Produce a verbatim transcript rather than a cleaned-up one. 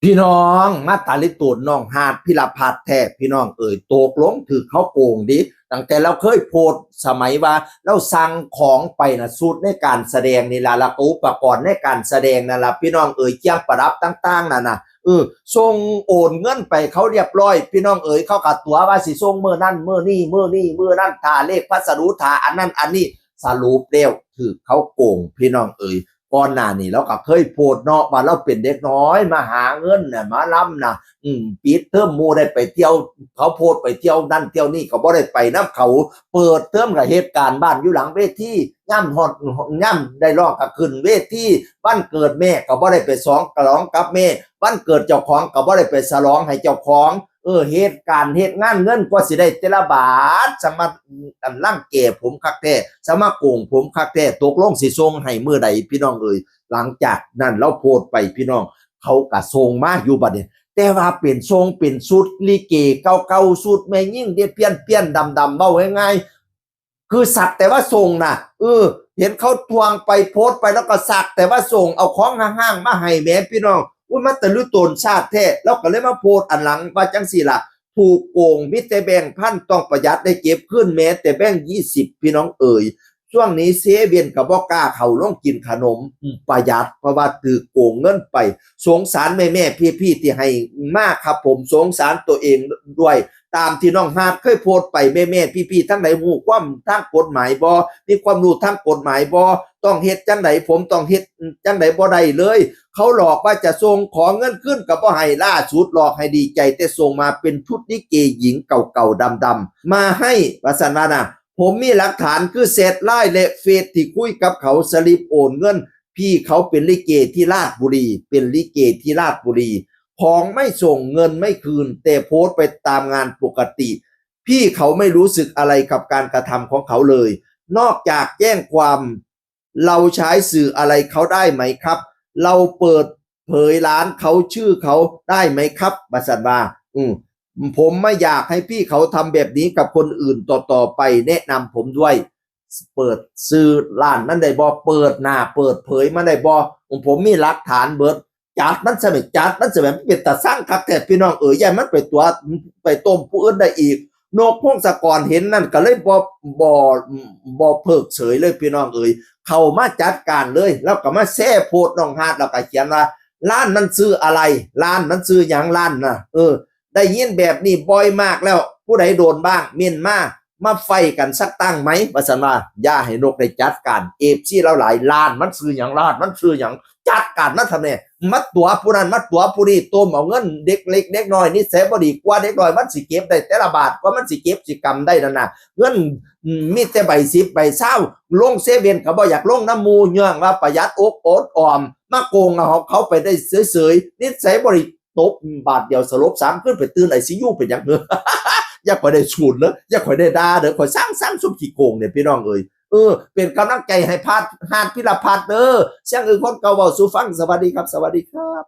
พี่น้องมาตาลิโตนน้องฮาดพิรพัฒน์แท้พี่น้องเอ๋ย ตกลงถืกเขาโกงดิ ตั้งแต่เราเคยโพสต์สมัยว่าเราสั่งของไปนะชุดในการแสดงนี่ล่ะ แล้วก็อุปกรณ์ในการแสดงนั่นล่ะพี่น้องเอ๋ย เครื่องประดับต่างๆนั่นน่ะ เออส่งโอนเงินไปเขาเรียบร้อย พี่น้องเอ๋ย เขาก็ตั๋วว่าสิส่งมื้อนั้นมื้อนี้มื้อนี้มื้อนั้น ถ้าเลขพัสดุถ้าอันนั้นอันนี้ สรุปแล้วถืกเขาโกงพี่น้องเอ๋ย ก่อนหน้านี้เราก็เคยโพสต์เนาะว่าเราเป็นเด็กน้อยมาหาเงินน่ะมาลำน่ะ อืมปิดเทอมหมู่ได้ไปเที่ยว เขาโพสต์ไปเที่ยวนั่นเที่ยวนี่ก็บ่ได้ไปนำเขา เปิดเทอมก็เฮ็ดการบ้านอยู่หลังเวที ย่ำฮอดย่ำได้ร้องก็ขึ้นเวที วันเกิดแม่ก็บ่ได้ไปสองกะหลองกับแม่ วันเกิดเจ้าของก็บ่ได้ไปสลองให้เจ้าของ เออเฮ็ดการเฮ็ดงานเงินกว่าสิได้แต่ละบาท สมาอันรังแกผมคักแท้ สมาโกงผมคักแท้ ตกลงสิส่งให้มื้อใดพี่น้องเอ๋ย หลังจากนั้นเราโพสต์ไปพี่น้อง เขาก็ส่งมาอยู่บัดนี้ แต่ว่าเป็นส่งเป็นชุดลิเกเก่าๆ ชุดแม่หญิงเด็ดเพี้ยนๆดำๆ เว้าง่ายๆ คือสักแต่ว่าส่งน่ะ เออ เห็นเขาทวงไปโพสต์ไปแล้วก็สักแต่ว่าส่ง เอาของห้างๆมาให้แหมพี่น้อง อุ้ย มาแต่ลือตนชาติแท้ แล้วก็เลยมาโพสต์อันหลังว่าจังซี่ล่ะ ถูกโกง มีแต่แบงค์พัน ต้องประหยัดได้เก็บคืนแม้แต่แบงค์ยี่สิบ พี่น้องเอ๋ย ช่วงนี้เซเว่นก็บ่กล้าเข้าลงกินขนม อืม ประหยัด เพราะว่าถืกโกงเงินไป สงสารแม่ๆ พี่ๆ ที่ให้มาครับผม สงสารตัวเองด้วย ตามที่น้องฮาดเคยโพสต์ไป แม่ๆ พี่ๆ ทั้งหลายฮู้ความทางกฎหมายบ่ มีความรู้ทางกฎหมายบ่ ต้องเฮ็ดจังใด ผมต้องเฮ็ดจังใด บ่ได้เลย เขาหลอกว่าจะส่งของเงินคืนก็บ่ให้ ล่าสุดหลอกให้ดีใจ แต่ส่งมาเป็นชุดลิเกหญิงเก่าๆดำๆมาให้ ว่าซั่นว่านะ ผมมีหลักฐานคือแชทไลน์และเฟซที่คุยกับเขา สลิปโอนเงิน พี่เขาเป็นลิเกที่ราชบุรี เป็นลิเกที่ราชบุรี ของไม่ส่งเงินไม่คืน แต่โพสต์ไปตามงานปกติ พี่เขาไม่รู้สึกอะไรกับการกระทำของเขาเลย นอกจากแจ้งความ เราใช้สื่ออะไรเขาได้ไหมครับ เราเปิดเผยร้านเขาชื่อเขาได้ไหมครับ ว่าซั่นว่า อืม ผมไม่อยากให้พี่เขาทำแบบนี้กับคนอื่นต่อๆไป แนะนำผมด้วย เปิดชื่อร้านมันได้บ่ เปิดหน้าเปิดเผยมันได้บ่ ผมมีหลักฐานเบิด จัดมันซะแหม จัดมันซะแหม มันเป็นตาซังคักแท้พี่น้องเอ๋ย ย้านมันไปตั๋ว ไปต้มผู้อื่นได้อีก นกพงศกรเห็นนั่นก็เลยบ่ บ่ บ่เพิกเฉยเลยพี่น้องเอ๋ย เข้ามาจัดการเลย แล้วก็มาแชร์โพสต์น้องฮาด แล้วก็เขียนว่า ร้านมันชื่ออะไร ร้านมันชื่อหยัง ร้านน่ะ เออ ได้ยินแบบนี้บ่อยมากแล้ว ผู้ใดโดนบ้าง เม้นมา มาไฟกันสักตั้งไหม ว่าซั่นว่า อย่าให้นกได้จัดการ เอฟซี เราหลาย ร้านมันชื่อหยัง ร้านมันชื่อหยัง จัดการมันทำแน่ มาตั๋วผู้นั้น มาตั๋วผู้นี้ ต้มเอาเงินเด็กเล็กเด็กน้อย นิสัยบ่ดี กว่าเด็กน้อยมันสิเก็บได้แต่ละบาท กว่ามันสิเก็บสิกำได้นั่นน่ะ เงิน อืม มีแต่ใบสิบใบซาว ลงเซเว่นก็บ่อยากลงนำหมู่ ย้อนว่าประหยัดอกอดออม มาโกงเอาของเขาไปได้เฉยๆ นิสัยบ่ดี ตบบาทเดียวสลบ สามคืนไปตื่น ไอซียู เป็นหยัง อย่าข้อยได้ศูนย์เด้อ อย่าข้อยได้ด่าเด้อ ข้อยซัง ซังซุมขี้โกงเนี่ยพี่น้องเอ๋ย เออ เป็นกำลังใจให้พัด ฮาดพิรพัฒน์เด้อ เสียงอื่นคนเก่าเว้าสู่ฟัง สวัสดีครับ สวัสดีครับ